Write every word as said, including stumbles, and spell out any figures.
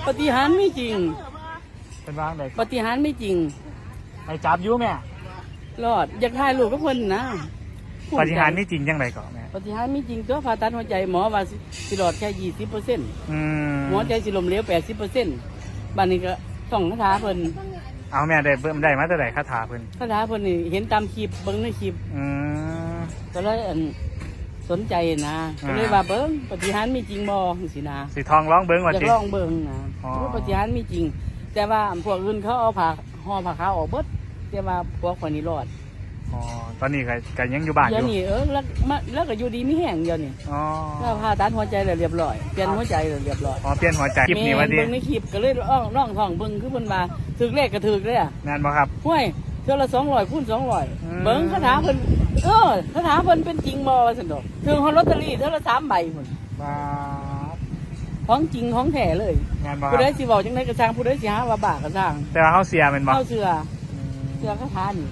ปาฏิหาริย์มีจริง เป็นว่าจั่งใด๋ ปาฏิหาริย์มีจริง ให้จับอยู่แม่ รอด อยากถ่ายรูปกับเพิ่นนะ ปาฏิหาริย์มีจริงจั่งใด๋ก่อนแม่ ปาฏิหาริย์มีจริงตัว ผ่าตัดหัวใจ หมอว่าสิ สิรอดแค่ยี่สิบเปอร์เซ็นต์ อืม หัวใจสิล้มเหลวแปดสิบเปอร์เซ็นต์ บัดนี้ก็ท่องคาถาเพิ่น เอาแม่ ได้เบิ่ง ได้มาแต่ใด๋คาถาเพิ่น คาถาเพิ่นนี่เห็นตามคลิป เบิ่งในคลิป อืม ก็เลยอัน สนใจนะ อ่า ก็เลยว่าเบิ่งปาฏิหาริย์มีจริงบ่จั่งซี้นะ สิท่องลองเบิ่งว่า อยาก ติ ลองเบิ่งนะ อ๋อ โอ้ ปาฏิหาริย์มีจริง แต่ว่าพวกอื่นเขาเอาผ้า ห่อผ้าขาวออกเบิด แต่ว่าผัวข้อยนี่รอด อ๋อ ตอนนี้ก็ ก็ยังอยู่บ้านอยู่ เดี๋ยวนี้ เออ แล้วมา แล้วก็อยู่ดีมีแฮงเดี๋ยวนี้ อ๋อ แล้วผ่าตัดหัวใจแล้วเรียบร้อย เปลี่ยนหัวใจแล้วเรียบร้อย อ๋อ เปลี่ยนหัวใจ คลิปนี้ว่าติ แม่น เบิ่งในคลิปก็เลยลอง ลองท่องเบิ่ง คือเพิ่นว่าถืกเลขก็ถืกเลยอะ แม่นบ่ครับ ห้วย เทื่อละสองร้อยคูณสองร้อย อืม เบิ่งคาถาเพิ่น เออ คาถาเพิ่นเป็นจริงบ่ว่าซั่นดอก ถืกฮอดลอตเตอรี่เทื่อละสามใบพุ้น ป๊าด ของจริงของแท้เลย แม่นบ่ครับ ผู้ใดสิเว้าจั่งใด๋ก็ซ่าง ผู้ใดสิหาว่าบ้าก็ซ่าง แต่ว่าเฮาเชื่อแม่นบ่ เฮาเชื่อ อืม เชื่อคาถานี่